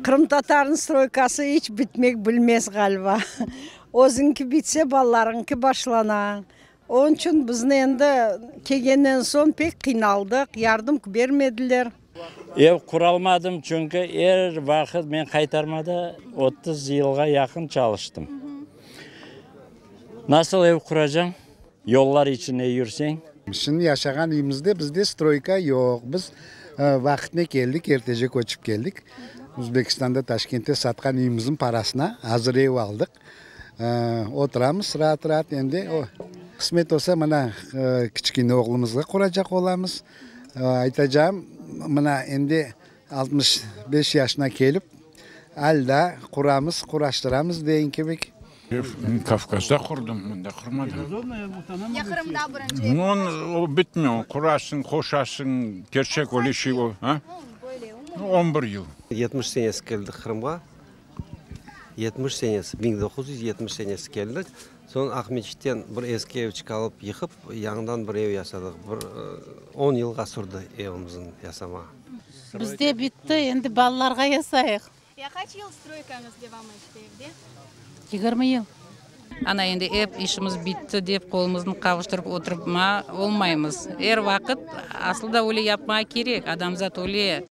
Qırımtatarnıñ stroykası iç bitmek bilmez ğaliba. Özüñki bitse, balalarıñki başlana. Onıñ içün bizni endi kelgenden soñ pek qıynaldıq, yardım bermediler. Ev quralmadım, çünki er vaqıt men Qaytarmada 30 yılğa yaqın çalıştım. Nasıl ev quracañ, yollar içinde yürseñ? Şimdi yaşağan üyümizde bizde stroyka yoq. Biz vaqıtne keldik, ertece köçip keldik. Uzbekistanda, Taşkentte satqan üyümizniñ parasına azır ev aldıq. Oturamız raat-raat endi. Qısmet olsa, mına, kiçkene oğlumızğa quracaq olamız. Aytacağım, mına, endi 65 yaşına kelip, al daa quramız, quraştıramız deyin kibik. Ev Kavkazda qurdım, mında qurmadım. Ya Qırımda birinci ev? O bitmiy, o qurasıñ, qoşasıñ, kerçek öyle şey o, a? 11 yıl. 70 senesi keldik Qırımğa. 70 senesi, 1970 senesi keldik. Soñ Aqmescitten bir eski evçik alıp yıqıp, yañıdan bir ev yasadıq. Bir 10 yılğa sürdi evimizniñ yasama. Bizde bitti, endi balalarğa yasayıq. Ya qaç yıl stroykañız devam etti evde? 20 yıl. Ana endi ep işimiz bitti dep qolumıznı qavuştırıp oturıp olmaymız. Er vaqıt aslı da öyle yapmağa kerek, adamzat öyle.